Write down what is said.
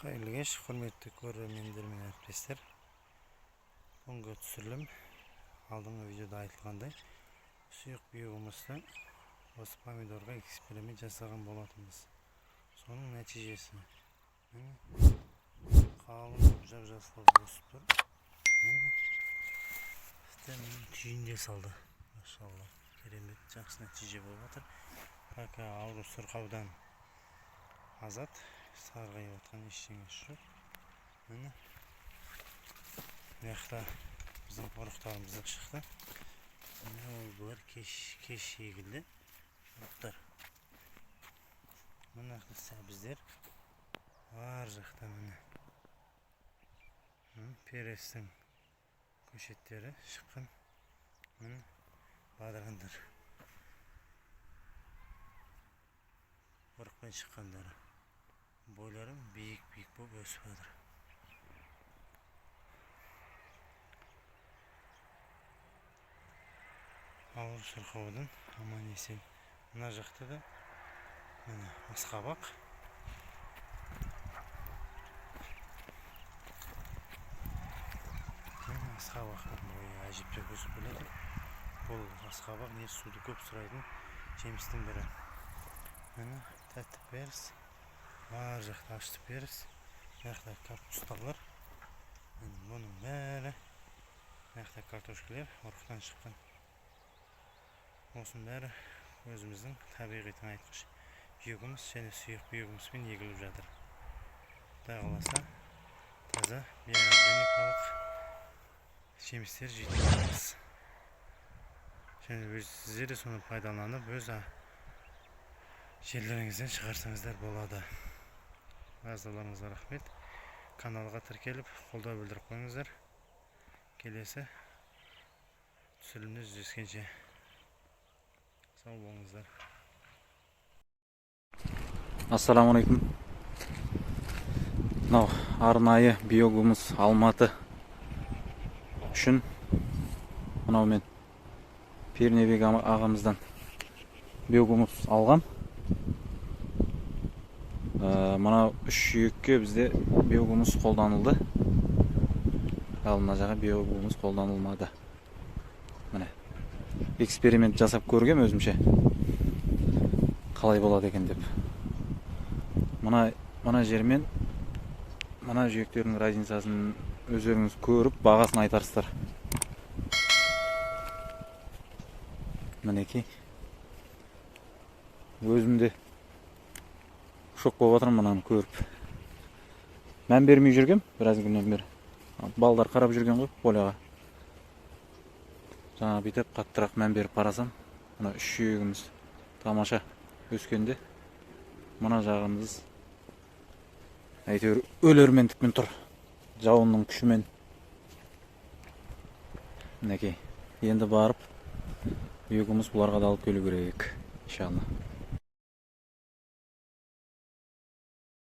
Қайырлы кеш, құрметті көрермендер мен әріптестер. Бүгінгі түсірілім алдыңғы видеода айтылғандай сұйық биогумусты осы помидорға эксперимент жасаған болатынбыз. Соның нәтижесі міне қалың болып жап-жасыл болып өсіп тұр. Міне тіпті түйін де салды. Машалла, керемет жақсы нәтиже болып жатыр. Пока ауру сырқаудан азат, сарғайып жатқан ештеңесі жоқ. Міне мына жақта біздің ұрықтарымыз да шықты. Міне ол бұлар кеш егілді ұрықтар. Мына жақта сәбіздер, ар жақта міне перестің көшеттері шыққан. Міне бадырандар ұрықпен шыққандары. Бойлары биік-биік болып өсіп жатыр. Ауыр сырқаудан аман есен. Мына жақта да міне асқабақ. Міне асқабақтың бойы әжептәуір өсіп келеді. Бұл асқабақ не суды көп сұрайтын жемістің бірі. Міне тәтті періс. Ар жақта ашты періс, мына жақта капусталар. Міне бұның бәрі мына жақта картошкалер ұрықтан шыққан. Осының бәрі өзіміздің табиғи тыңайтқыш биогумус және сұйық биогумуспен егіліп жатыр. Құдай қаласа таза биоорганикалық жемістер жейтін боламыз. Және өз сіздер де соны пайдаланып өз жерлеріңізден шығарсаңыздар болады. Назарларыңызға рахмет. Каналға тіркеліп, қолдау білдіріп қойыңыздар. Келесі түсірілімде жүздескенше сау болыңыздар. Ассалаумағалейкум. Мынау арнайы биогумус Алматы үшін мынау мен Пернебек ағамыздан биогумус алғам. Мына үш жүйекке бізде биогумус қолданылды. Ал мына жаққа биогумус қолданылмады. Міне эксперимент жасап көргем өзімше. Қалай болады екен деп. Мына жермен мына жүйектердің разницасын өздеріңіз көріп бағасын айтарсыздар. Мінекей. Өзім де шок болып жатырмын мынаны көріп. Мән бермей жүргем біраз күннен бері. Балдар қарап жүрген ғой поляға. Жаңа бүйтіп қаттырақ мән беріп қарасам, мына үш жүйегіміз тамаша өскенде мына жағымыз әйтеуір өлермендікпен тұр. Жауынның күшімен. Мінекей, енді барып биогумус бұларға да алып келу керек, иншалла.